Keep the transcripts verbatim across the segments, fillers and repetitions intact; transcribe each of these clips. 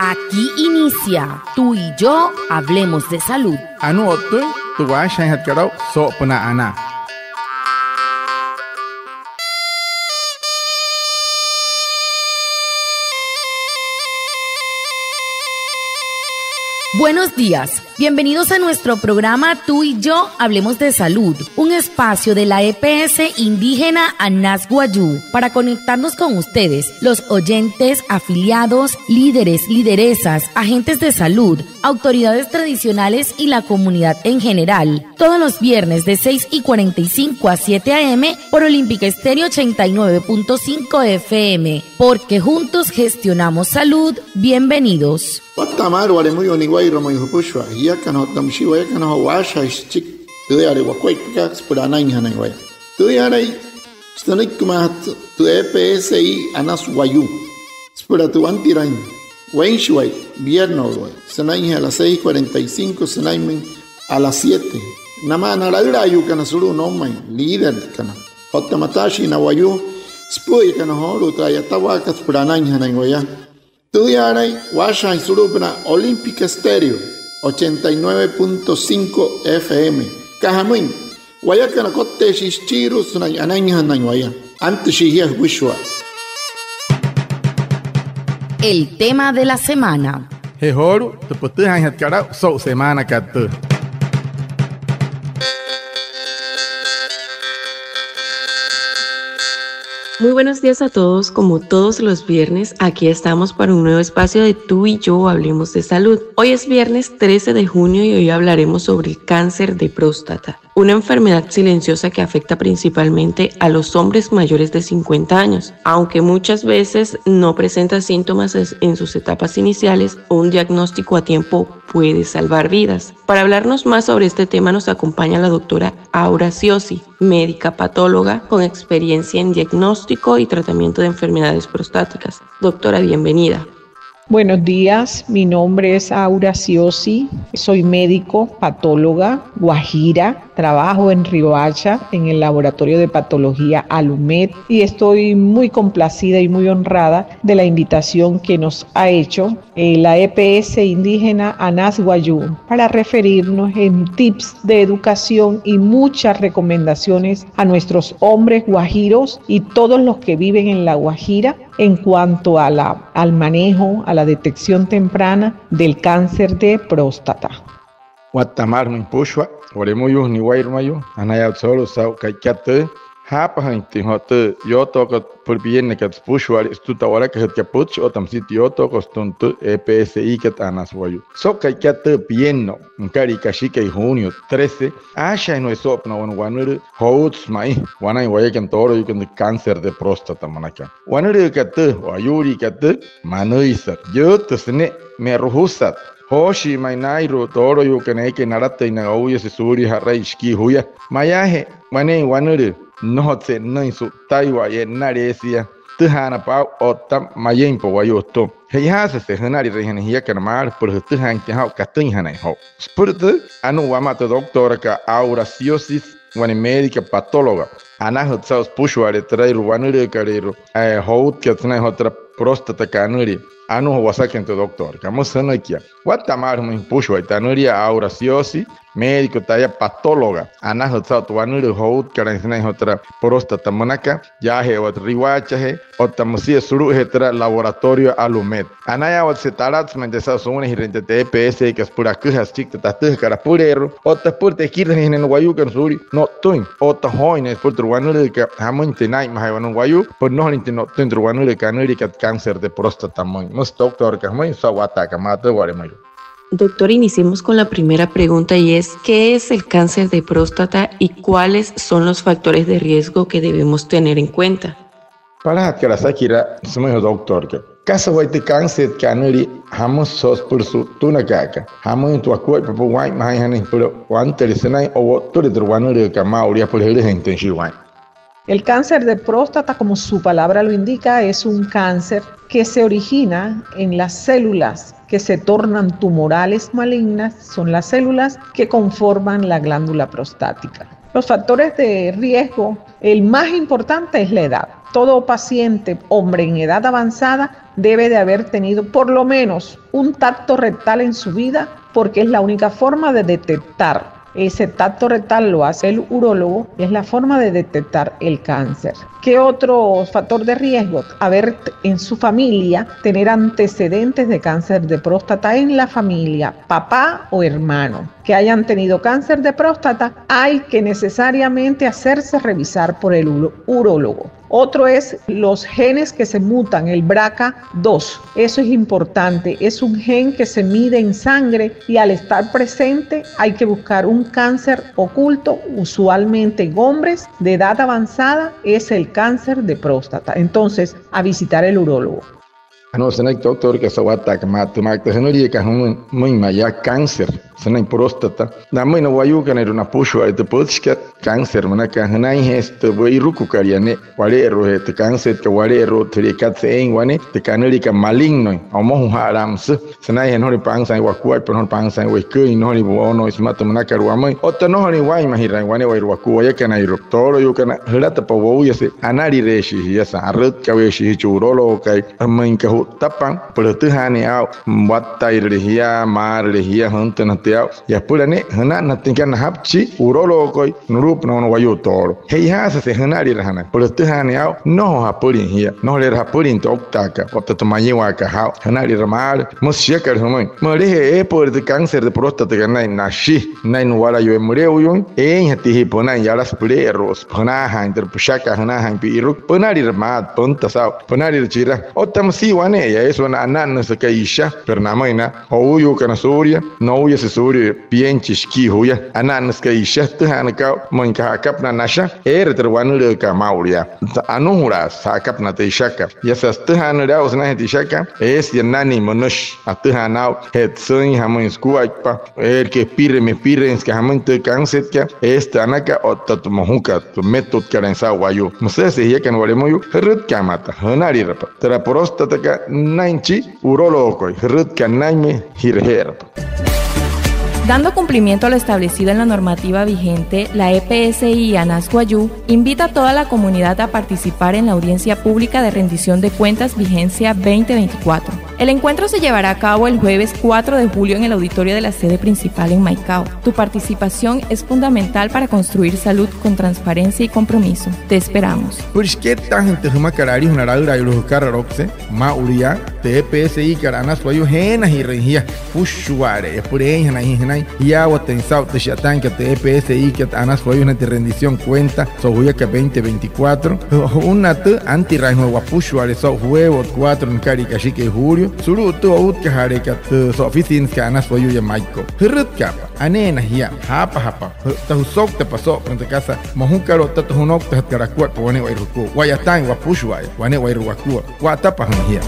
Aquí inicia Tú y yo hablemos de salud. Anuu o'ttüin tü waashajaainjatkat aa'u soo'opünaa anaa. Buenos días. Bienvenidos a nuestro programa Tú y yo hablemos de salud, un espacio de la E P S indígena Anas Wayuu para conectarnos con ustedes, los oyentes, afiliados, líderes, lideresas, agentes de salud, autoridades tradicionales y la comunidad en general. Todos los viernes de seis y cuarenta y cinco a siete a m por Olímpica Estéreo ochenta y nueve punto cinco F M, porque juntos gestionamos salud. Bienvenidos. Watta'a maalü wale müyuu niwairua mayuu jüpüshua jiakana otta müshii wayakana joo waashajaain süchiki tüüyale wakuaippakat süpüla anainjanain waya. Tüüyalai sünüikimaajatü tü E P S I Anas Wayuu süpüla tü wantiraain weinshiwai, viernes o'uwai, sünainjee a las seis cuarenta y cinco sünainmüin a las siete. Namaa na laülaayuukana sulu'u noumain, líderkana otta mataashii na wayuu süpü'üyakana joolu'u tü a'yatawaakat süpüla anainjanain waya. Tüüyaalain waashajaain sulu'upünaa Olímpica Estéreo ochenta y nueve punto cinco F M. Aka jamüin, wayakana kotteeshii süchiirua sünain anainjanain waya. Antüshii jia jüpüshua. El tema de la semana. Je joolu'u tü pütüjaainjatkat aa'u so'u semaanakat tüü. Muy buenos días a todos. Como todos los viernes, aquí estamos para un nuevo espacio de Tú y yo hablemos de salud. Hoy es viernes trece de junio y hoy hablaremos sobre el cáncer de próstata, una enfermedad silenciosa que afecta principalmente a los hombres mayores de cincuenta años, aunque muchas veces no presenta síntomas es-, en sus etapas iniciales. Un diagnóstico a tiempo puede salvar vidas. Para hablarnos más sobre este tema nos acompaña la doctora Aura Siosi, médica patóloga con experiencia en diagnóstico y tratamiento de enfermedades prostáticas. Doctora, bienvenida. Buenos días, mi nombre es Aura Siosi, soy médico patóloga guajira, trabajo en Riohacha en el laboratorio de patología Alumet y estoy muy complacida y muy honrada de la invitación que nos ha hecho, eh, la E P S indígena Anas Wayuu para referirnos en tips de educación y muchas recomendaciones a nuestros hombres guajiros y todos los que viven en La Guajira en cuanto a la, al manejo, a la detección temprana del cáncer de próstata. Watta'a maalü jümüin jüpüshua wale müyuu niwairua mayuu, anayaawatse joolu'u saa'u ka'ikat tüü. Jaapajüinjatüin joo tü yootookat süpüla piennakat süpüshua'ale sütüma tü a'walakajütkat pütchi otta müsia tü yootookat sütüma tü E P S I kat Anas Wayuu. So'u ka'ikat tüü, pienno'u nüka'lia kashikai junio trece, aashajaain waya soo'opünaa wane wanülüü jouutsü ma'i wanain wayakana tooloyuukana tü cáncer de próstata münaka. Wanülüükat tüü o ayuuliikat tüü, manüisat, yüütüsü ne'e, me'rujusat. Jooshii ma'i naa'irua tooloyuukana eekai nalatüin na ouyase suulia ja'rai shikii juya. Mayaajee waneein wanülüü, nnojotsü e'nnüin su'ttaiwa, e'nnaleesia, pütüjaanapa aa'u otta mayüinpa wayuu jütüma. Che'ojaasüse jünalirüinjanain jiakana maalü süpüla jütüjaainjatüin jaa'u katüinjanain joo. Süpüla tüü, anuu wamaa tü doctorakat Aura Siosis, wane médica patóloga. Anajütsü saa'u süpüshua'ale türairua wanülüükalüirua, eh, joutkat sünain joo türa próstatakat anülia. Anuu joo wasaküin tü doctorakat, müsü sünüikia. Watta'a maalü jümüin jüpüshua tü anülia Aura Siosis, médico taya patóloga. Anajütsü saa'u tü wanülüü joutkalain sünain joo türa próstata münaka, yaaje'ewat Riohachajee otta müsia sulu'ujee türa laboratorio Alumet. Anayaawatse talatsü ma'i taya saa'u suunainjirüin tü E P S I kat süpüla aküjaa süchiki tü tatüjakat apüleerua otta süpüla tekirajüinjanain na wayuukana suulia no'ttüin otta jooin ne'e süpüla tü wanülüükat jamüinjatüin naa'inmajaain wane wayuu süpüla nnojolüinjatüin no'ttüin tü wanülüükat anüliakat cáncer de próstata müin. Müsü tü doctorakat jümüin, so'u watta'akat maa tüü wa'lemüin. Doctor, iniciemos con la primera pregunta y es, ¿qué es el cáncer de próstata y cuáles son los factores de riesgo que debemos tener en cuenta? Palajatkat asakiraa sümüin joo doctorkat. ¿Kasa wayuu tü cáncerkat anülia? ¿Jamüsü joo süpüla su'ttunakaaka? ¿Jamüinjatü wakuaippa süpüla waa'inmajaainjanain süpüla wantüle sünain o wo'ttüle tü wanülüükat maa'ulu yaa süpüla jülüjüinjatüin shia waa'in? El cáncer de próstata, como su palabra lo indica, es un cáncer que se origina en las células que se tornan tumorales malignas, son las células que conforman la glándula prostática. Los factores de riesgo, el más importante es la edad. Todo paciente, hombre en edad avanzada, debe de haber tenido por lo menos un tacto rectal en su vida, porque es la única forma de detectar. Ese tacto rectal lo hace el urólogo, es la forma de detectar el cáncer. ¿Qué otro factor de riesgo? Haber t- en su familia, tener antecedentes de cáncer de próstata en la familia, papá o hermano, que hayan tenido cáncer de próstata, hay que necesariamente hacerse revisar por el uro- urólogo. Otro es los genes que se mutan, el braca dos. Eso es importante. Es un gen que se mide en sangre y al estar presente hay que buscar un cáncer oculto, usualmente en hombres de edad avanzada, es el cáncer de próstata. Entonces, a visitar el urólogo. Anuu sünain doctorka so'uwataaka maa tü, maa tü jünüliakat jümüin, müin mayaa cáncer sünain próstata. Namüin na wayuukanairua napüshua'ale tü pütchikat cáncer münaka, jünainjeesü tü we'irukukat yaa ne'e, wale'eru'ujee tü cáncerkat, wale'eru'ujee tü katse eein wane, tü kanüliakat malignoin, o'omojuja'alaa müsü. Sünainjee nnojolüin pansaain wakuaippa, nnojolüin pansaain weküin, nnojolüin woonooin sümaa tü münakat wamüin, otta nnojolüin waa'inmajiraain wane'ewai wakua. Wayakanairua tooloyuukana, jülatapa wouyase analireeshii jiasa, arütkaweeshii jia chi urolookai, müinka ju'ttapa süpüla jütüjaanüin aa'u wattairüle jia, maarüle jia, jüntünajatüin aa'u yaa süpüla ne'e jüna'nnajatüin aka najapü chi urolookai nulu'upünaa wane wayuu toolo. Che'ojaasüse jünalirajanain süpüla jütüjaanüin aa'u, nnojo japülin jia, nnojoleerü japülin tü ouktaakat otta tü mayewaakat jaa'u, jünalira maalü. Müsü shiakat jümüin: mülejee eepü'üle tü cáncer de próstatakat nünain, nashi nünain nuwalayuu, müle'uyuuin, eeinjatia jia pünain yalasü, püle'eru'usü, jünaajaain tü püshakat, jünaajaain pi'iruku. Pünalira maat, pünta saa'u, pünalira chira. Otta müsia wane'eya, eesü wane anannüsü aka isha, pero namüin na jo'uuyuukana suulia, nouyase suulia pienchi shikii juya, anannüsü aka isha, sütüjaanüka aa'u müinka ja'akapünaa nasha, eere türa wanülüükat maa'ulu yaa. Anujulaasü ja'akapünaa tü ishakat. Yasa sütüjaanüle aa'u sünainjee tü ishakat, eesü yaa nanii münüshi. Atüjaana aa'u je'tsüin, jamüin sukuaippa, eere aka epire, mepireen süka jamüin tü cáncerkat, eesü tü anakat otta tü mojukat, tü mmetutkalüin saa'u wayuu. Müsüjese'e jiakana wa'lemüyuu, jürütka'a maata, jünalirapa. Türa próstatakat nünain chi urolookai, jürütka'a nünain, jireje'erapa. Dando cumplimiento a lo establecido en la normativa vigente, la E P S I Anas Wayuu invita a toda la comunidad a participar en la audiencia pública de rendición de cuentas vigencia veinte veinticuatro. El encuentro se llevará a cabo el jueves cuatro de julio en el auditorio de la sede principal en Maicao. Tu participación es fundamental para construir salud con transparencia y compromiso. Te esperamos. Süpüla shikettaajüin tü jümakat alijuna laülaayuu jükaraloukse, maa'ulu yaa, tü E P S I kat Anas Wayuu, jeenajirüin jia süpüshua'ale'eya süpüla eeinjanain jia jünain jiyaawatüin saa'u tü shi'yataainkat tü E P S I kat Anas Wayuu, jünain tü rendición cuenta so'u juyakat veinte veinticuatro. Ju-, ju'unnaa tü, antiraain joo wapüshua'ale so'u jueves cuatro nüka'lia kashikai julio sulu'u tü outkajaaleekat tü so'oficinasükat Anas Wayuu yaa Maicao. Jürütka'apa, aneena jia, jaapajapa, jü'tta jüsouktapa soo'opünaa tü kasa mojukat otta tü jünouktajatkat akuaippa wane'ewai jukua. Wa'yataain wapüshua'aya wane'ewai wakua. Wa'atapajüin jia.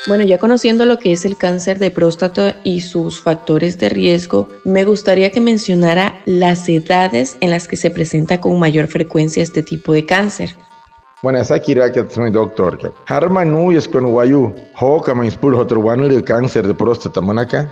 Bueno, ya conociendo lo que es el cáncer de próstata y sus factores de riesgo, me gustaría que mencionara las edades en las que se presenta con mayor frecuencia este tipo de cáncer. Bueno, yaa asakiraakat sümüin doctorkat, ¿jaramain nuuyase wane wayuu jookamüin süpüla joo türa wanülüü cáncer de próstata münaka?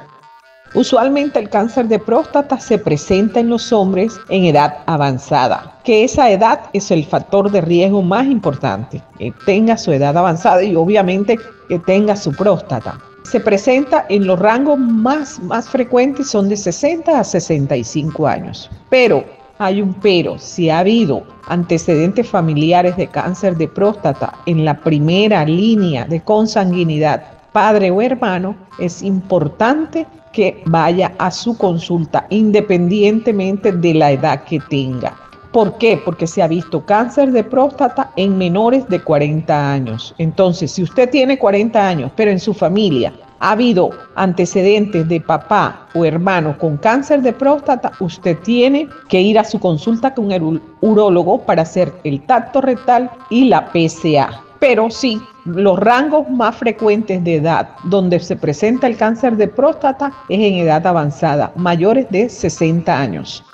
Usualmente el cáncer de próstata se presenta en los hombres en edad avanzada, que esa edad es el factor de riesgo más importante, que tenga su edad avanzada y obviamente que tenga su próstata. Se presenta en los rangos más, más frecuentes, son de sesenta a sesenta y cinco años. Pero hay un pero, si ha habido antecedentes familiares de cáncer de próstata en la primera línea de consanguinidad, padre o hermano, es importante que vaya a su consulta independientemente de la edad que tenga. ¿Por qué? Porque se ha visto cáncer de próstata en menores de cuarenta años. Entonces, si usted tiene cuarenta años, pero en su familia ha habido antecedentes de papá o hermano con cáncer de próstata, usted tiene que ir a su consulta con el u- urólogo para hacer el tacto rectal y la P C A. Pero sí, los rangos más frecuentes de edad donde se presenta el cáncer de próstata es en edad avanzada, mayores de sesenta años.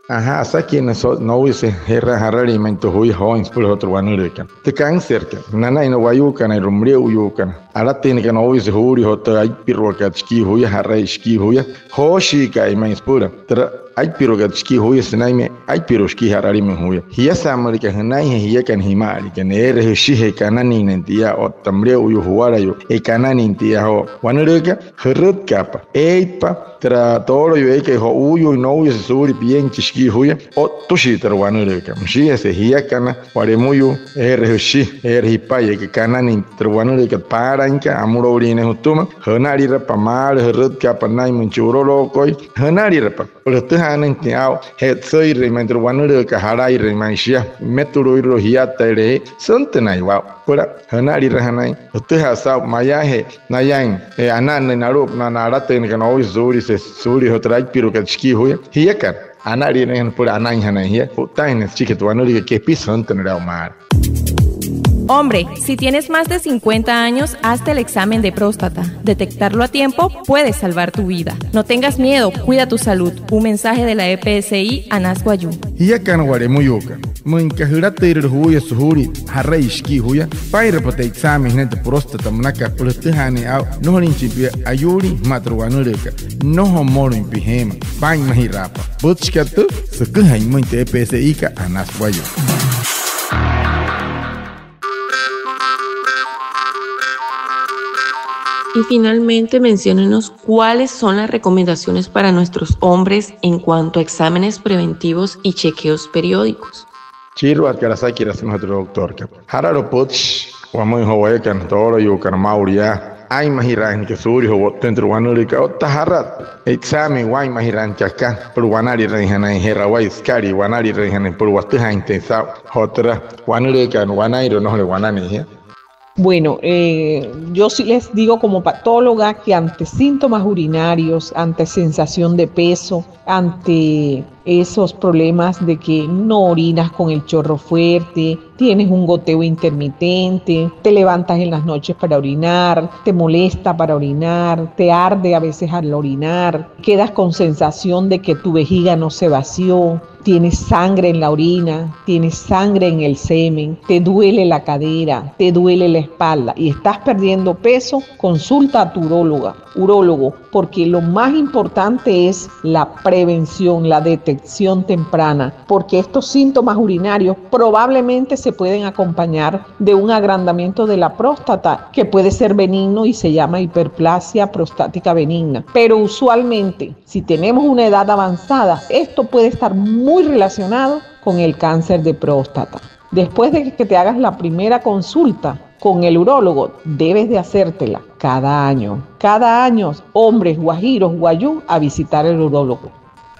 Ajá, asakinnüsü nouyase jera jaralin ma'i tü juya jooin süpüla joo tü wanülüükat. Tü cáncerkat, nanain na wayuukanairua müle'uyuukana, alatüinakana nouyase juulia joo tü aipiruakat shikii juya, ja'rai shikii juya, jooshiika'i ma'i süpüla türa aipiruakat shikii juya sünainmüin, aipiru'u shikii ja'ralimüin juya. Jiasa'a müleka jünainjee jiakana jima'aliikana, eere jüshi je kananinnüin tia otta müle'uyuu juwalayuu je kananinnüin tia joo wanülüükat, jürütkaapa, eeitpa türa tooloyuu eekai jo'uuyuuin nouyase suulia pienchi shikii juya, o'ttüshii türa wanülüükat. Müshiijese jiakana wa'lemüyuu, eere jüshi, eere jipa'i eekai kananin türa wanülüükat paalainka, amülouliinüin jütüma, jünalirapa maalü, jürütkaapa nünainmüin chi urologokoi, jünalirapa süpüla jütüjaanüinjatüin aa'u je'tsüirüin ma'i türa wanülüükat, jalairüin ma'i shia, mmetuluirua jiatairee, süntünain waa'u süpüla jünalirajanain, jütüjaa saa'u mayaajee nayain, e, ana'annüin alu'upünaa na alatüinakana nouyase suulia, suulia joo türa aipiruakat shikii juya, jiakana analiirüinjana süpüla anainjanain jia, ju'ttaainjanain süchikijee tü wanülüükat kepisü jüntünüle aa'u maalü. Hombre, si tienes más de cincuenta años, hazte el examen de próstata. Detectarlo a tiempo puede salvar tu vida. No tengas miedo, cuida tu salud. Un mensaje de la E P S I Anas Wayuu. Jiakana wa'lemüyuukana, müin aka jülatüirüle juuya sujulia ja'rai shikii juya, paa'inrapa tü examen sünain tü próstata münakat süpüla jütüjaanüin aa'u nnojolüinjachin pia ayuulin jümaa türa wanülüükat, nnojo mmolüin pijeema. Paa'inmajiraapa. Pütchikat tüü, süküjain pümüin tü E P S I-kat Anas Wayuu. Y finalmente, menciónenos cuáles son las recomendaciones para nuestros hombres en cuanto a exámenes preventivos y chequeos periódicos. Chiiruajatka asakiraa sümajatü tü doctorkat. Jaralu'u pütchi wamüin joo wayakana tooloyuukana maa'ulu yaa, aa'inmajiraainjanain aka suulia joo wo'ttüin türa wanülüükat otta jarat examen waa'inmajiraainjanain aka süpüla wanalirüinjanain je'rawai sükalii, wanalirüinjanain süpüla watüjaainjatüin saa'u joo türa wanülüükat wanainrua, nnojole wanane'e jia. Bueno, eh, yo sí les digo como patóloga que ante síntomas urinarios, ante sensación de peso, ante esos problemas de que no orinas con el chorro fuerte, tienes un goteo intermitente, te levantas en las noches para orinar, te molesta para orinar, te arde a veces al orinar, quedas con sensación de que tu vejiga no se vació, tienes sangre en la orina, tienes sangre en el semen, te duele la cadera, te duele la espalda y estás perdiendo peso, consulta a tu uróloga, urólogo, porque lo más importante es la prevención, la detección temprana, porque estos síntomas urinarios probablemente se pueden acompañar de un agrandamiento de la próstata que puede ser benigno y se llama hiperplasia prostática benigna. Pero usualmente, si tenemos una edad avanzada, esto puede estar muy relacionado con el cáncer de próstata. Después de que te hagas la primera consulta con el urólogo, debes de hacértela cada año. Cada año, hombres, guajiros, wayuu, a visitar el urólogo.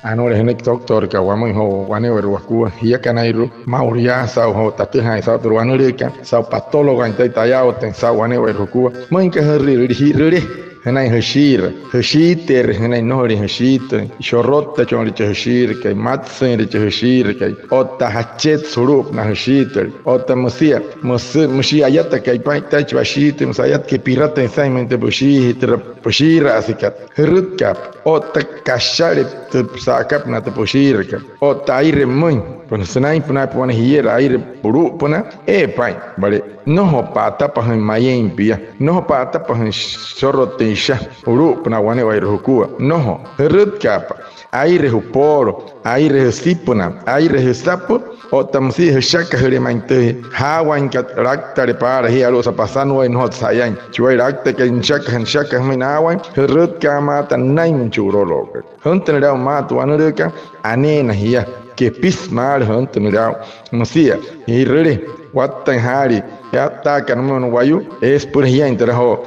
Anuu jünüiki doctorkat wamüin joo wane'ewairua wakua, jiakanairua maa'ulu yaa saa'u joo tatüjaain saa'u tü wanülüükat, saa'u patólogoin taya, tayaawatüin saa'u wane'ewairua jukua. Müin aka jürüle, jürüle jünain jüshiira, jüshiiteere jünain nnojolin jüshiitüin, shorotachonle chi jüshiirakai, matsüinre chi jüshiirakai, otta jachets julu'upünaa jüshiitüle, otta müsia, müsü, müshii ayatakai paa'in taya chi washiitüin, müsü ayatakai piratüin saa'in müin tü püshiijee türa püshiiraasekat, jürütkaapa, otta kashale tü sa'akapünaa tü püshiirakat, otta aire pümüin, sünainpünaaitpa wane jiere aire pulu'upünaa, ee paa'in, vale, nnojo pa'atapajüin mayein pia, nnojo pa'atapajüin shorotüin isha julu'upünaa wane'ewairua jukua, nnojo, jürütkaapa, aire jupoolo, aire jüsipünaa, aire jüsapü, otta müsia jüshakajüle ma'i tü jaawainkat, laktale paala jia alu'usa pasanuain, nnojotsü ja'yain, chi wayuu laktakai, nüshakajaa, nüshakajaa jümüin naawain, jürütkaamaata nünainmüin chi urolookai. Jüntünüle aa'u maalü tü wanülüükat, aneena jia, kepisü maalü, jüntünüle aa'u. Müsia, ji'rüle, wattüin jaalii, e'attaaka nümüin wane wayuu, eesü süpüla jiain türa joo,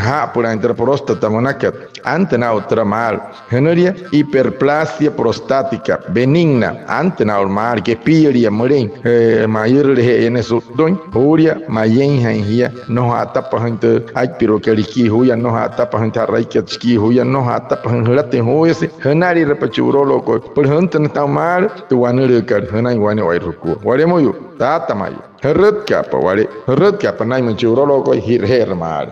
jaa'apülaain türa próstata münakat, antüna aa'u türa maalü. Jünülia hiperplasia prostática benigna, antüna aa'u maalü, kepiilia mülein, ee, mayürüleje'eya ne'e su'ttüin, juulia mayeinjain jia, nnojo ja'atapajüin tü aipiruakat shikii juya, nnojo ja'atapajüin tü ja'raikat shikii juya, nnojo ja'atapajüin jülatüin juuyase, jünalirapa chi urolookai süpüla jüntünüin aa'u maalü tü wanülüükat jünain wane'ewairua jukua. Wa'lemüyuu, taata ma'i. Jürütkaapa, vale, jürütkaapa nünainmüin chi urolookai, ji'raje'erü maalü.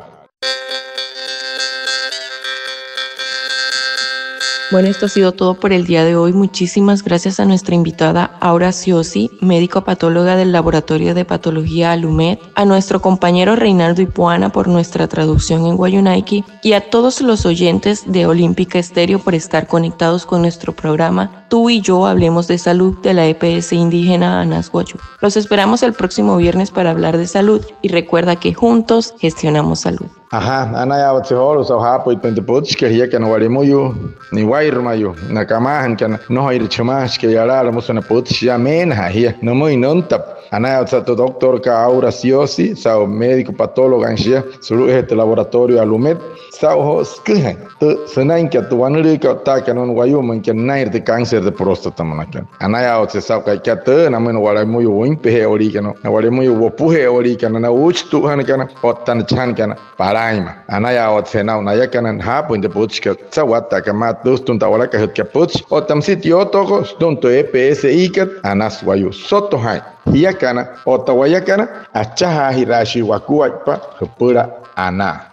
Bueno, esto ha sido todo por el día de hoy. Muchísimas gracias a nuestra invitada Aura Siosi, médico patóloga del Laboratorio de Patología Alumet, a nuestro compañero Reinaldo Ipuana por nuestra traducción en wayuunaiki y a todos los oyentes de Olímpica Estéreo por estar conectados con nuestro programa tú y yo hablemos de salud de la E P S indígena Anas Wayuu. Los esperamos el próximo viernes para hablar de salud y recuerda que juntos gestionamos salud. Ajá, anayaawatse joolu'u saa'u jaapüitpain tü pütchikat jiakana wa'lemüyuu, niwairü mayuu, na kamaajanakana, nnojoire chamaashikai yalaala, müsü na pütchi yaa meenajaa jia nümüin nüntapa. Anayaawatse saa'u tü doctorkat Aura Siosi saa'u médico patólogoin shia sulu'ujee tü laboratorio Alumet, saa'u joo süküjain tü sünainkat, tü wanülüükat otta aka na wayuu müinka nünainre tü cáncer de próstata münakana. Anayaawatse saa'u ka'ikat tüü namüin na wa'lemüyuu wüinpeje'ewaliikana, na wa'lemüyuu wopuje'ewaliikana, na uuchitu'ujanakana otta na chajanakana palainma. Anayaawatse naa'u nayakana jaapüin tü pütchikat saa'u watta'akat maa tü sütüma tü a'walakajütkat pütchi otta müsia tü yootookot sütüma tü E P S ikat Anas Wayuu. Soto jaa'in jiakana otta wayakana, achajaajiraashii wakuaippa jüpüla anaa.